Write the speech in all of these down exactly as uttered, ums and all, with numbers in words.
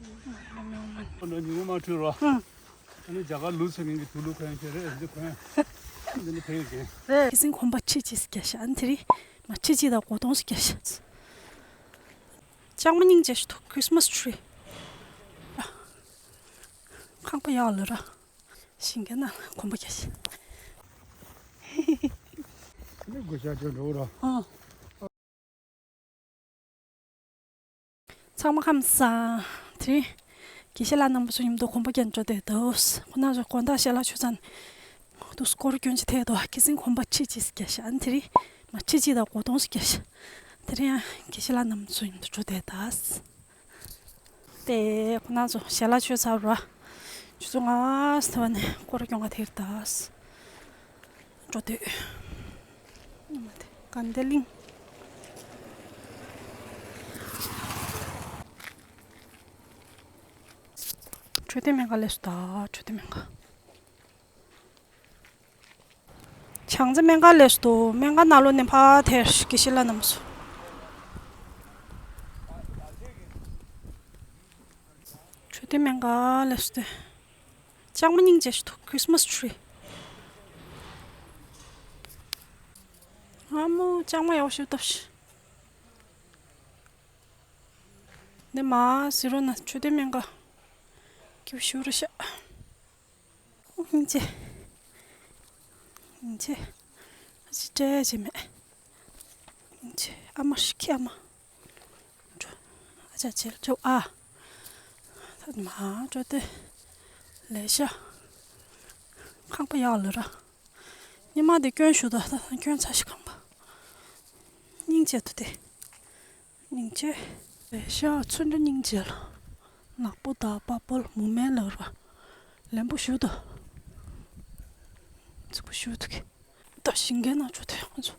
ཨ་ནི་ཉིན་མོ་མ་འཁྲུད་རོགས། ཨ་ནི་རྒྱ་གར་ལུག་ཟེར་མཁན་གྱི་དུག་ལོག་གོན་ཁྱེར་རེད། འདི་གོན། འདི་ནི་ཕ་གི་གན། རེད། ཁྱི་སེང་གོམ་པ་ཕྱེད་ཅིག་རྒྱག་ཤག་ཨ་ནི་དེ་རིང་མ་ཕྱེད་ཅིག་དང་སྒོ་སྟོང་ཞིག་རྒྱག་ཤག་ལྕང་མ་སྙིང་རྗེ་ཞིག་འདུག Christmas tree། ཁང་པ་ཡག་ལ་ར། ཞིང་ཁའི་ནང་ལ་གོམ་པ་རྒྱག་ཤག་ནི་དགོས་ཤག་ཅོ་འགྲོ་ར། ཨ། ཚང་མ་ཁམས་བཟང་། དེ་རིང་དགེ་བཤེས་ལགས་རྣམ་པ་ཚོ་མཉམ་དུ་གོམ་པ་རྒྱག་འགྲོ་བསྡད་འདུག་ཁོ་ན་ཚོ་དགོང་དག་ཞལ་ལག་མཆོད་ཚར་ནས་དུ་སྐོར་སྐྱོན་ཅིག་ཐེབས་འདུག་ཁྱི་སེང་གོམ་པ་ཕྱེད་ཅིག་རྒྱག་ཤག་ཨ་ནི་དེ་རིང་མ་ཕྱེད་ཅིག་དང་སྒོ་སྟོང་ཞིག་རྒྱག་ཤག་དེ་རིང་ཡང་དགེ་བཤེས་ལགས་རྣམ་པ་ཚོ་མཉམ་དུ་འགྲོ་བསྡད་འདུག་དེ་ཁོ་ན་ཚོ་ཞལ་ལག་མཆོད་ཚར་ར། ཆུ་ཚོད་ལྔ་ཙམ་ནས་སྐོར་སྐྱོང་ག་དེར་ད། འགྲོ་དུས། དགའ་ལྡན་གླིང་། འཕྲོད་བསྟེན་སྨན་ཁང་སླེབས་སོང་ད། འཕྲོད་བསྟེན་སྨན་ཁང་། བྱང་རྩེ་སྨན་ཁང་སླེབས་སོང་། སྨན་ཁང་ནང་ལོགས་ནས་ཕར་དེར་དགེ་བཤེས་ལགས་རྣམ་པ་ཚོ། འཕྲོད་བསྟེན་སྨན་ཁང་སླེབས་སོང་སྟེ། ལྕང་མ་སྙིང་རྗེ་ཞིག་འདུག Christmas tree། ཨ་མོ་ལྕང་མ་ཡག་པོ་ཞིག་བཏབ་ཤག་ནས་མར་ཟེར་རོགས་གནང་། འཕྲོད་བསྟེན་སྨན་ཁང་། སྐྱིད་པོ་ཞེ་དྲག་ཤག་ཨོ་སྙིང་རྗེ། སྙིང་རྗེ། ཨ་ཅེ་སྤྲད་བྱས་མེད། སྙིང་རྗེ་ཨ་མ་ཧྲི་ཁི་ཨ་མ། འགྲོ། ཨ་ཅག་ཅེ་ལ་འགྲོ་ཨ། ད་མར་འགྲོ་དེ། ལས་ཤག་ཁང་པ་ཡག་ལ་ར། ཉི་མ་དེ་སྐྱོན་ཞུ་ད་ད་སྐྱོན་ཚ་ཞིག་ཁང་པ། སྙིང་རྗེ་འདུག་དེ། སྙིང་རྗེ། ལས་ཤག་ཚུར་འགྲོ་སྙིང་རྗེ་ལ། ནག་པོ་དང་པ་པོལ་མུ་མེ་ལ་ར། ལན་པོ་ཞུ་ད། ཚིག་པོ་ཞུ་ད་གི་ད་ཞིང་ཁའི་ནང་འགྲོ་དེ་ཁོང་ཚོ།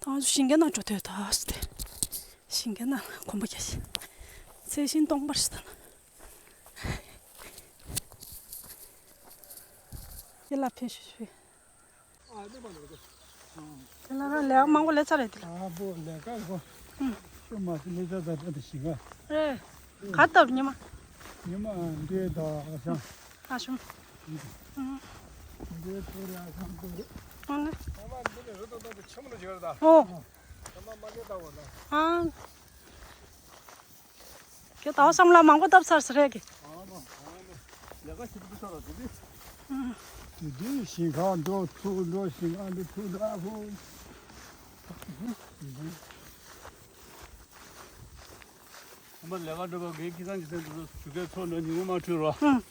ད་ང་ཚོ་ཞིང་ཁའི་ནང་འགྲོ་དེ་ད་སི་ཏེ། ཞིང་ཁའི་ནང་གོམ་པ་རྒྱག་ཤག་ཚལ་ཞིང་སྟོང་པར་ཞིག་ད་ན། ཡ་ལ་ཕེ་ཤུ་ཤུ། དེ་ལ་རང་ལས་ཀ་མང་པོ་ལས་ཚར་རེད་དེ་ལ། ཨ་བོ་ལས་ཀ་གོ་ཨུམ། ཤོ་མ་སི་ལས་ཚར་ད་ད་དེ་ཞིག་ག་རེད། ག་སྟབས་ཉི་མ། ཉི་མ་འདྲེ་ད་ཨ་ཤང་། ཨ་ཤང་། ཨུམ། འདྲེ་ཐོ་རེ་ཨ་ཤང་ཐོ་རེ། ཨ་ནི། ཨ་མ་འདི་ནི་རི་དོ་དོ་དེ་ཆེན་མོ་ལ་བྱེད་ར་ད། ཨོ། ཨ་མ་མ་འདྲེ་ད་བོ་ད། ཨ། ཁྱེད་ད་བསམ་བློ་མང་པོ་བཏབ་ཚར་ཟེར་རེད་གི། ཨ་མ་ཨ་མ། ལས་ཀ་ཞིག་ཏུ་ས་ལ་དེ་དེ། དེ་དེ་ཞིང་ཁ་འགྲོ་ཐུག་འགྲོ་ཞིང་ཁ་འགྲོ་ཐུག་འགྲོ་ཨ་ཧུ། ཨ་མ་ལས་ཀ་འགྲོ་བ་གི་ཁྱི་སང་གི་སེམས་སུ་ཞུ་གའི་ཚོགས་འགྲོ་ཉིན་མོ་མ་འཁྲུལ་རོགས།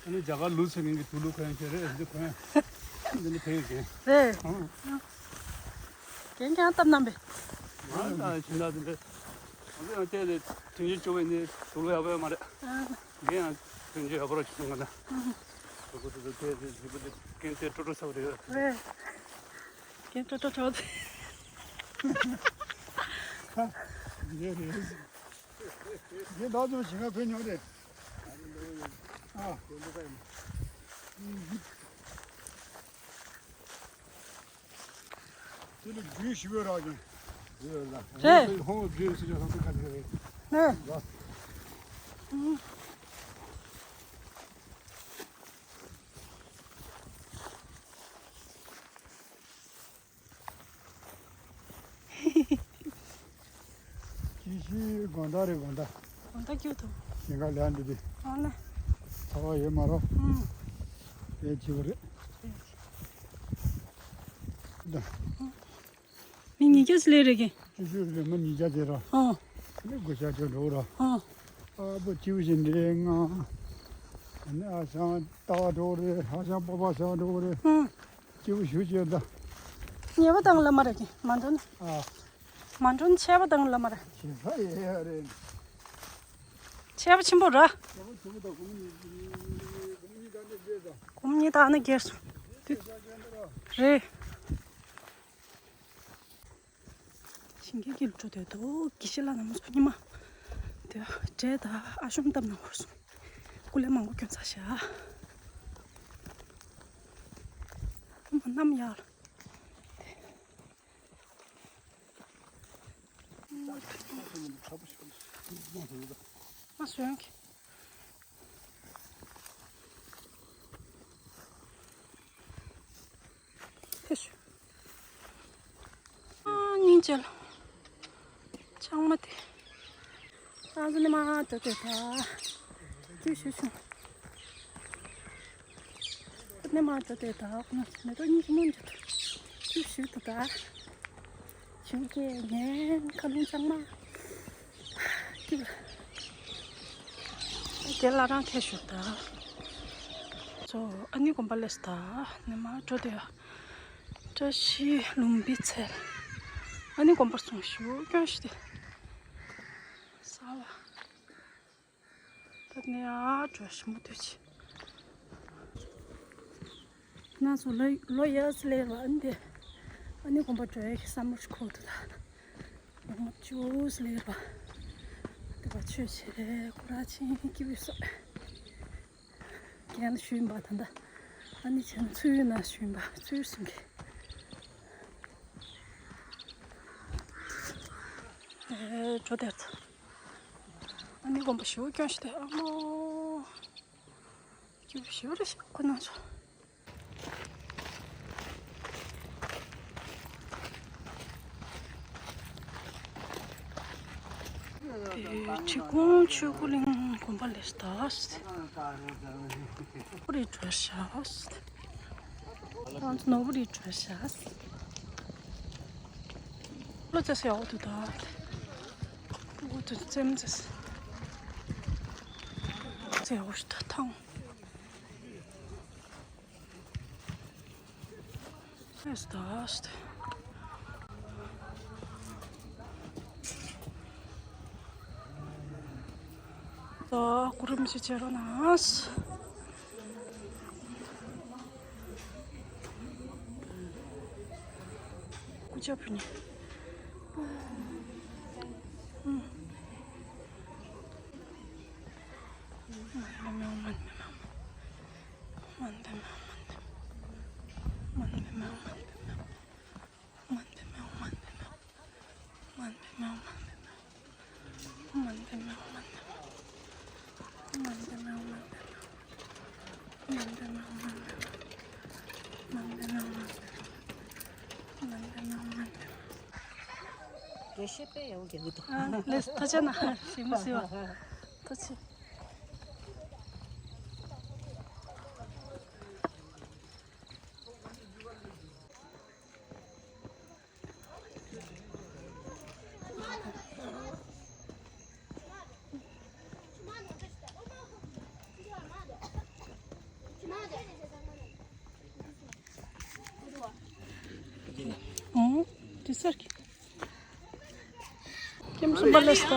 ཨ་ནི་རྒྱ་གར་ལུག་ཟེར་མཁན་གྱི་དུག་ལོག་གོན་ཁྱེར་རེད། འདི་གོན། འདི་ནི་ཕ་གི་གན། རེད། ཨང་། གན་གན་སྟབས་རྣམ་པས། ང་ལ་ཕྱིན་ན་འདི་འདྲ། ང་ཚོ་ཡང་བལྟས་ཏེ་དུས་ཆེན་བཅུ་པའི་ནི་དུག་ལོག་ཡག་པོ་ཡོད་མ་རེད། ཨང་། ངས་ཡང་དུས་ཆེན་ཡག་པོ་ར་ཅིག་མཐོང་ག་ན། ཨང་། དུག་ལོག་དུ་དུ་བལྟས་ཏེ་དུག་ལོག་དེ་གན་དེ་སྤྲོ་སྤྲོ་ཚ་པོ་རེད། རེད། གན་སྤྲོ་སྤྲོ་ཚ་པོ་དེ། རེད་རེད། འདི་ད་དུང་ཞིང་ཁ་ཕེབས་མྱོང་རེད། ཨ། དེ་ལ་རྒྱུས་ཞིག་ཡོད་ར་ཅིང་། རེད། ཧོང་རྒྱུས་སུ་ཅང་ཐོག་ཁ་ཅིག་རེད། ནས། ཅི་ཞིག་དགོང་དག་རེད་དགོང་དག་དགོང་དག་སྐྱོ་ཐུབ། ཞིང་ཁ་ལས་འདི་དེ། ཨ་ལེ། ཚ་བ་ཡོད་མ་རོ། ཨུམ། དེ་བྱིས་པ་རེད། ད། མི་ཉིས་བརྒྱ་ཙམ་སླེབས་རེད་གི། ཅི་ཞིག་རེད་མི་ཉིས་བརྒྱ་ཙམ་ར། ཨོ། ནི་དགུ་བརྒྱ་ཅིག་འགྲོ་ར། ཨོ། ཨ་བུ་ཅིའུ་ཞིག་འདྲེ་ང་། ནི་ཨ་ཞང་ཏ་འགྲོ་རེད། ཨ་ཞང་པ་པ་ཞང་འགྲོ་རེད། ཨུམ། སྐྱིད་པོ་ཞུ་བྱས་ད། ཉེས་པ་དང་ལ་མ་རེད་ཀྱི་མ་འགྲོ་ན། ཨ། མ་འགྲོ་ན་ཆད་པ་དང་ལ་མ་རེད། ཆད་པ་ཡོད་རེད། ཆད་པ་ཆེན་པོ་ར། ཆད་པ་ཆེན་པོ་དང་སྒོར་མོ་གཉིས་སྒོར་མོ་གཉིས་དང་ནི་བརྒྱད་དང་། སྒོར་མོ་གཉིས་དང་ནི་བརྒྱད་སོང་། དེ་ཆ་ཆེན་པོ་ར། རེད། ཞིང་ཁའི་དཀྱིལ་འགྲོ་དེ་དོ་དགེ་བཤེས་ལགས་རྣམ་པ་ཚོ་ཉི་མ། དེ་འབྲས་དང་ཨ་ཤོམ་བཏབ་གནང་བར་སོང་། སྐུ་ལས་མང་པོ་སྐྱོན་ཚར་ཤག་ཨ་མ་གནམ་ཡག་ལ། མ་སོན་གི། ཕེབས་ཤོག་ཨ་སྙིང་རྗེ་ལ། ལྕང་མ་དེ། ཨ་ཟི་ནི་མ་ཏོ་ཏེ་ད། ཀྱུ་ཤུ་ཤུ། ནི་མ་ཏོ་ཏེ་ད། ཁོ་ན་མེ་ཏོག་སྙིང་རྗེ་མོ་འདྲ། ཀྱུ་ཤུ་ཏོ་ད། ཞུ་ཀེ་ངན་ཁ་ལུང་ལྕང་མ། ཀྱུ། དེ་ལ་རང་ཐེ་ཤུ་ད། ཚོ་ཨ་ནི་དགོན་པ་ལས་ད། ནི་མ་ཏོ་ཏེ། བཀྲ་ཤིས་ལུམ་བི་ཚལ། ཨ་ནི་དགོན་པར་སོང་ཞུ་སྐྱོན་ཞུ་དེ། ས་བ། ད་ནི་ཨ་བྲོ་ཞིམ་པོ་དུས་ཆེ། ན་སོ་ལོ་ལོ་ཡ་སི་ལེ་བ་ཨ་ནི་དེ། ཨ་ནི་དགོན་པ་བྲོ་ཡ་ཤི་ས་མོ་ཤི་ཁོ་ཐུ་ད། ཡོང་ཅུ་སི་ལེ་བ། དེ་བ་ཆོས་ཆེ་ཁོ་ར་ཆེན་ཀི་བི་སོ། རྒན་ཞུས་པ་ད་ལྟ་ཨ་ནི་ཆེན་ཚུལ་ན་ཞུས་པ་ཚུལ་སུང་གི། ཨེ་གྲོ་དེར་ཚ། ཨ་ནི་དགོན་པ་ཞུ་སྐྱོན་ཞུ་དེ་ཨ་མོ། ཀྱུ་ཞུ་རེ་ཞུ་ཁོ་ན་ཚོ། དེ་གྲི་གུང་ཆོས་སྐུ་གླིང་དགོན་པ་ལས་ད། ནོར་བུ་རི་བྲོ་ཤ། ནོར་བུ་རི་བྲོ་ཤ། ལོ་ཙེ་སེ་འོ་དུ་ད། འོ་དུ་ཙེམ་ཙེ་སེ། ཙེ་འོ་ཤ་ཐང་། ཨེ་སྟ་སྟ། ད་གུ་རུ་མི་ཆེ་ཆེ་རོ་ན། ཀུ་ཅ་ཕུ་ནི། དགེ་བཤེས་དཔེ་ཡག་པོ་རྒྱག་གི་འདུག་ཨ་ལས་ད་ཆ་ན་ཞིག་མི་སྲིད་པ། ད་ཆ། ཨོ། དེ་སར་གི། ཀེམ་གསུམ་པ་ལས་ད།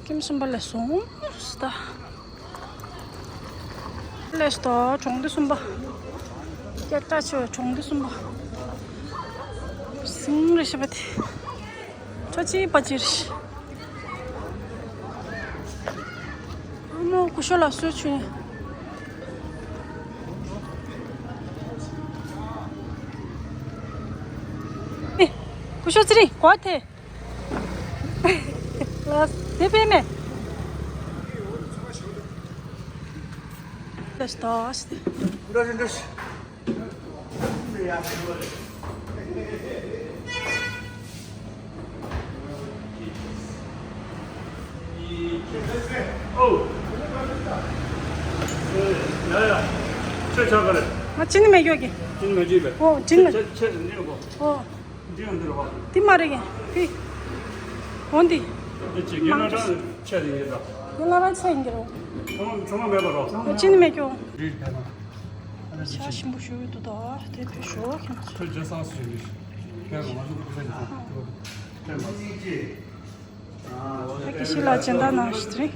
ཀེམ་གསུམ་པ་ལས་སོང་སྟ། ལས་ད་གྲོང་སྡེ་གསུམ་པ། སྐད་གྲགས་ཆེ་བའི་གྲོང་སྡེ་གསུམ་པ། སིང་རེ་ཤི་པ་དེ། ཁྲ་ཆི་པ་ཅི་རེ་ཤི། ཨ་མོ་ཀུ་ཤོ་ལ་སུ་ཆུ་ཡིན། ཨེ། ཀུ་ཤོ་ཚེ་རིང་གོ་ཐེ། ལ་དེ་པེ་མེ། ལ་སྟོ་སྟེ། འགྲོ་ཞིག་འགྲོ་ཞིག་ཨོ། ཡ་ཡ། ཁྱོད་ཆགས་ག་རེད། ང་ཅི་ནི་མེད་ཀྱོག་གི། ཅི་ནི་མེད་ཀྱི་པས། ཨོ་ཅི་ནི་མེད། ཁྱེད་ཁྱེད་འདི་ཡོད་གོ། ཨོ། འདི་ཡང་འདི་རེད་བ། འདི་མ་རེད་གི། ཕི། འོ་འདི། འདི་ཅི་རྒན་ལགས་རང་ཆད་ཡིན་གྱི་འདྲ། རྒན་ལགས་རང་ཆད་ཡིན་གྱི་རེད། ཆུང་མ་ཆུང་མ་མེད་པ་རོ། ཨོ་ཅི་ནི་མེད་ཀྱོག་འདི་ཕན་མ། ཆ་ཞིམ་པོ་ཞུ་གི་འདུག་ད་དེ་ཕི་ཞོག་ཁྱེད་ཚོ། ཁྱོད་རྗེས་སང་སུ་ཡིན་གྱི། ཁྱེད་ཀྱི་ང་ཚོ་ཀུ་ཤ་ཡིན་ད། ཕན་མ། ད་དགེ་བཤེས་ལགས་སྦྱིན་བདག་གནང་ཞིག་རེད།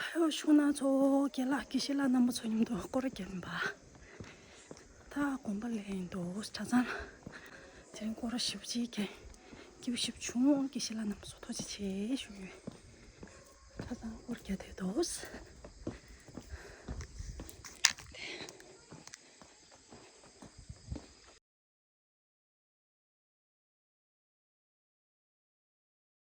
ཧ་ཡོ་ཤུག་ན་ཚོ་རྒན་ལགས་དགེ་བཤེས་ལགས་རྣམ་པ་ཚོ་མཉམ་དུ་སྐོར་ར་རྒྱབ་ཡིན་པ། ད་དགོན་པ་ལས་ཡིན་འདུག་གྲྭ་ཚང་། དེ་རིང་སྐོར་ར་ཞིབ་ཅིག་རྒྱབ། སྐྱིད་པོ་ཞིབ་བྱུང་དགེ་བཤེས་ལགས་རྣམ་པ་ཚོ་ཐུགས་རྗེ་ཆེ་ཞུ་ཡོད། ཁ་སང་སྐོར་རྒྱག་བསྡད་འདུག